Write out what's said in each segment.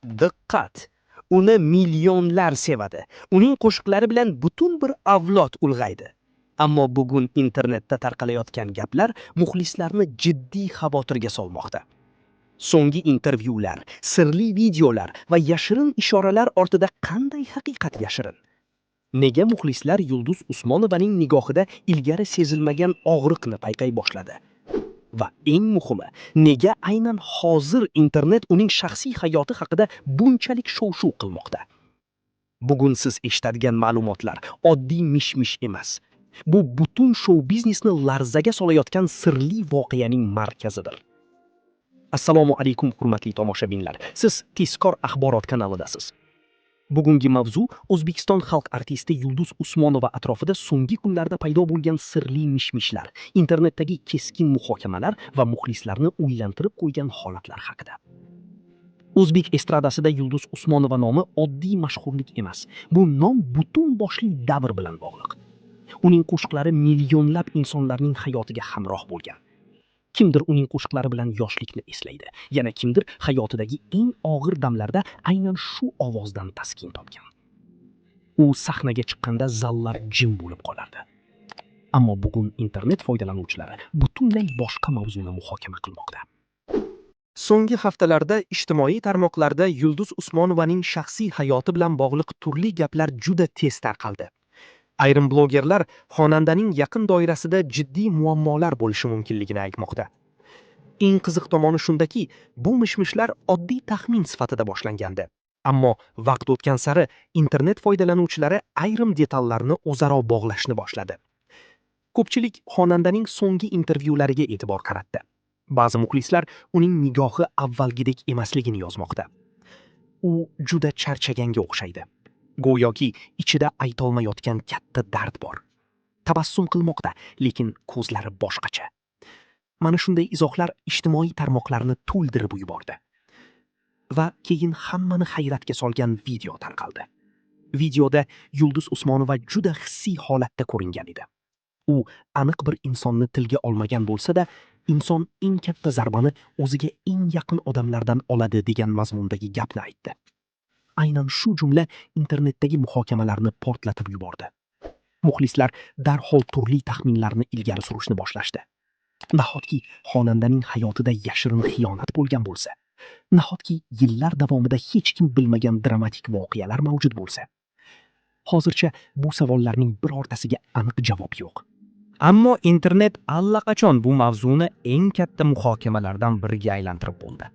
Diqqat! Uni millionlar sevadi. Uning qo'shiqlari bilan butun bir avlod ulg'aydi. Ammo bugun internetda tarqalayotgan gaplar muxlislarni jiddiy xavotirga solmoqda. So'nggi intervyular, sirli videolar va yashirin ishoralar ortida qanday haqiqat yashirin? Nega muxlislar Yulduz Usmonovaning nigohida ilgari sezilmagan og'riqni payqay boshladi? Va eng muhimi, nega aynan hozir internet uning shaxsiy hayoti haqida bunchalik shov-shuv qilmoqda? Bugun siz eshitadigan ma'lumotlar oddiy mish-mish emas. Bu butun shou-biznesni larzaga solayotgan sirli voqeaning markazidir. Assalomu alaykum, hurmatli tomoshabinlar. Siz Tezkor axborot kanalidasiz. Bugungi mavzu O'zbekiston xalq artisti Yulduz Usmonova atrofida so'nggi kunlarda paydo bo'lgan sirli mish-mishlar, internetdagi keskin muhokamalar va muxlislarni o'ylantirib qo'ygan holatlar haqida. O'zbek estradasida Yulduz Usmonova nomi oddiy mashhurlik emas. Bu nom butun boshli davr bilan bog'liq. Uning qo'shiqlari millionlab insonlarning hayotiga hamroh bo'lgan. Kimdir uning qo'shiqlari bilan yoshlikni eslaydi, yana kimdir hayotidagi eng og'ir damlarda aynan shu ovozdan taskin topgan. U sahnaga chiqqanda zallar jim bo'lib qolardi. Ammo bugun internet foydalanuvchilari butunlay boshqa mavzuni muhokama qilmoqda. So'nggi haftalarda ijtimoiy tarmoqlarda Yulduz Usmonovaning shaxsiy hayoti bilan bog'liq turli gaplar juda tez tarqaldi. Ayrim blogerlar xonandaning yaqin doirasida jiddiy muammolar bo'lishi mumkinligini aytmoqda. Eng qiziq tomoni shundaki, bu mish-mishlar oddiy taxmin sifatida boshlangandi. Ammo vaqt o'tgan sari internet foydalanuvchilari ayrim detallarni o'zaro bog'lashni boshladi. Ko'pchilik xonandaning so'nggi intervyulariga e'tibor qaratdi. Ba'zi muxlislar uning nigohi avvalgidek emasligini yozmoqda. U juda charchaganga o'xshaydi. Go'yoki ichida aytolmayotgan katta dard bor. Tabassum qilmoqda, lekin ko'zlari boshqacha. Mana shunday izohlar ijtimoiy tarmoqlarni to'ldirib yubordi. Va keyin hammani hayratga solgan video tarqaldi. Videoda Yulduz Usmonova juda hissiy holatda ko'ringan edi. U aniq bir insonni tilga olmagan bo'lsa-da, inson eng katta zarbani o'ziga eng yaqin odamlardan oladi degan mazmundagi gapni aytdi. Aynan shu jumla internetdagi muhokamalarni portlatib yubordi. Muxlislar darhol turli taxminlarni ilgari surishni boshlashdi. Nahotki xonandaning hayotida yashirin xiyonat bo'lgan bo'lsa? Nahotki yillar davomida hech kim bilmagan dramatik voqealar mavjud bo'lsa? Hozircha bu savollarning birortasiga aniq javob yo'q. Ammo internet allaqachon bu mavzuni eng katta muhokamalardan biriga aylantirib bo'ldi.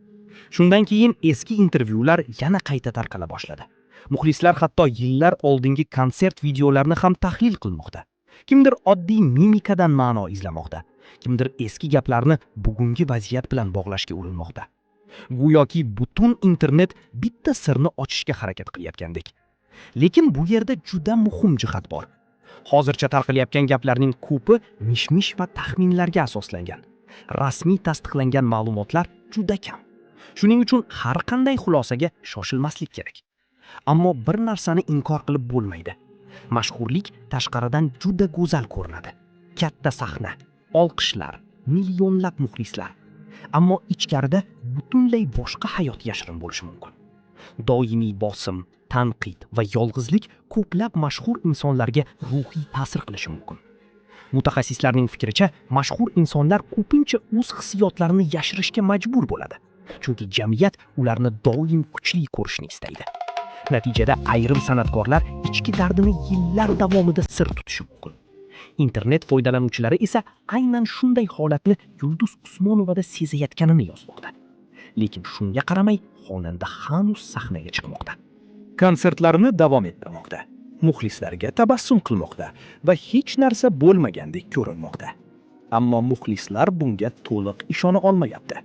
Shundan keyin eski intervyular yana qayta tarqala boshladi. Muxlislar hatto yillar oldingi konsert videolarini ham tahlil qilmoqda. Kimdir oddiy mimikadan ma'no izlamoqda, kimdir eski gaplarni bugungi vaziyat bilan bog'lashga urinmoqda. Go'yoki butun internet bitta sirni ochishga harakat qilayotgandek. Lekin bu yerda juda muhim jihat bor. Hozircha tarqalayotgan gaplarning ko'pi mish-mish va taxminlarga asoslangan. Rasmiy tasdiqlangan ma'lumotlar juda kam. Shuning uchun har qanday xulosaga shoshilmaslik kerak. Ammo bir narsani inkor qilib bo'lmaydi. Mashhurlik tashqaridan juda go'zal ko'rinadi. Katta sahna, olqishlar, millionlab muxlislar. Ammo ichkarida butunlay boshqa hayot yashirin bo'lishi mumkin. Doimiy bosim, tanqid va yolg'izlik ko'plab mashhur insonlarga ruhiy ta'sir qilishi mumkin. Mutaxassislarning fikricha, mashhur insonlar ko'pincha o'z hissiyotlarini yashirishga majbur bo'ladi. Chunki jamiyat ularni doim kuchli ko'rishni istaydi. Natijada ayrim san'atkorlar ichki dardini yillar davomida sir tutishi mumkin. Internet foydalanuvchilari esa aynan shunday holatni Yulduz Usmonovada sezayotganini yozmoqda. Lekin shunga qaramay xonanda hanuz sahnaga chiqmoqda. Konsertlarini davom ettirmoqda. Muxlislarga tabassum qilmoqda va hech narsa bo'lmagandek ko'rinmoqda. Ammo muxlislar bunga to'liq ishona olmayapti.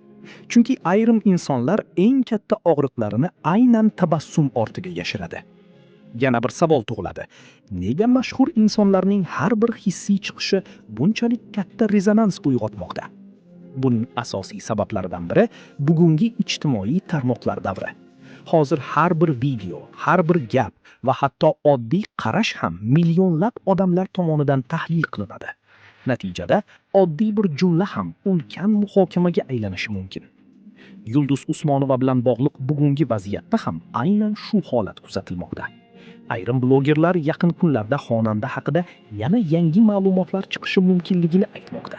Chunki ayrim insonlar eng katta og'riqlarini aynan tabassum ortiga yashiradi. Yana bir savol tug'iladi. Nega mashhur insonlarning har bir hissiy chiqishi bunchalik katta rezonans uyg'otmoqda? Buning asosiy sabablaridan biri bugungi ijtimoiy tarmoqlar davri. Hozir har bir video, har bir gap va hatto oddiy qarash ham millionlab odamlar tomonidan tahlil qilinadi. Natijada oddiy bir jumla ham ulkan muhokamaga aylanishi mumkin. Yulduz Usmonova bilan bog'liq bugungi vaziyatda ham aynan shu holat kuzatilmoqda. Ayrim blogerlar yaqin kunlarda xonanda haqida yana yangi ma'lumotlar chiqishi mumkinligini aytmoqda.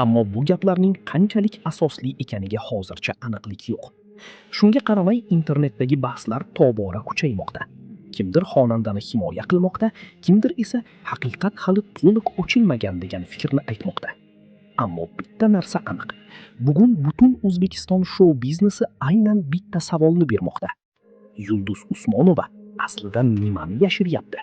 Ammo bu gaplarning qanchalik asosli ekaniga hozircha aniqlik yo'q. Shunga qaramay, internetdagi bahslar tobora kuchaymoqda. Kimdir xonandani himoya qilmoqda, kimdir esa haqiqat hali to'liq ochilmagan degan fikrni aytmoqda. Ammo bitta narsa aniq. Bugun butun O'zbekiston shou biznesi aynan bitta savolni bermoqda. Yulduz Usmonova aslida nimani yashiryapti?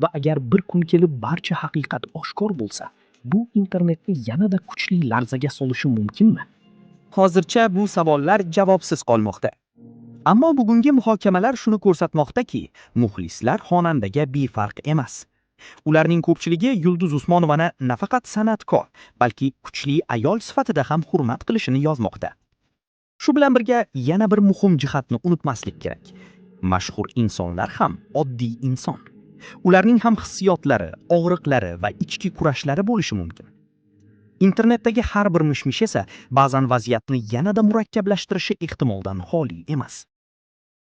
Va agar bir kun kelib barcha haqiqat oshkor bo'lsa, bu internetni yanada kuchli larzaga solishi mumkinmi? Hozircha bu savollar javobsiz qolmoqda. Ammo bugungi muhokamalar shuni ko'rsatmoqdaki, muxlislar xonandaga befarq emas. Ularning ko'pchiligi Yulduz Usmonovani nafaqat san'atkor, balki kuchli ayol sifatida ham hurmat qilishini yozmoqda. Shu bilan birga yana bir muhim jihatni unutmaslik kerak. Mashhur insonlar ham oddiy inson. Ularning ham hissiyotlari, og'riqlari va ichki kurashlari bo'lishi mumkin. Internetdagi har bir mish-mish esa ba'zan vaziyatni yanada murakkablashtirishi ehtimoldan xoli emas.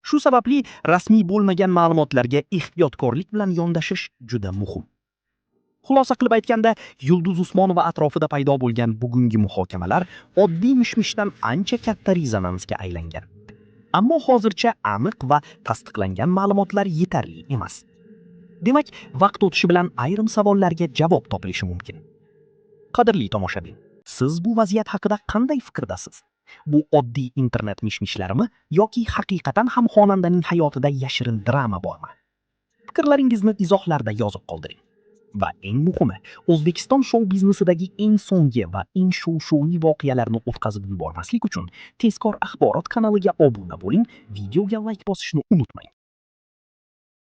Shu sababli rasmiy bo'lmagan ma'lumotlarga ehtiyotkorlik bilan yondashish juda muhim. Xulosa qilib aytganda, Yulduz Usmonova atrofida paydo bo'lgan bugungi muhokamalar oddiy mish-mishdan ancha katta rezonansga aylangan. Ammo hozircha aniq va tasdiqlangan ma'lumotlar yetarli emas. Demak, vaqt o'tishi bilan ayrim savollarga javob topilishi mumkin. Qadrli tomoshabin, siz bu vaziyat haqida qanday fikrdasiz? Bu oddiy internet mish-mishlarimi yoki haqiqatan ham xonandaning hayotida yashirin drama bormi? Fikrlaringizni izohlarda yozib qoldiring. Va eng muhimi, O'zbekiston shou biznesidagi eng so'nggi va eng shov-shuvli voqealarni o'tkazib yubormaslik uchun Tezkor axborot kanaliga obuna bo'ling, videoga layk bosishni unutmang.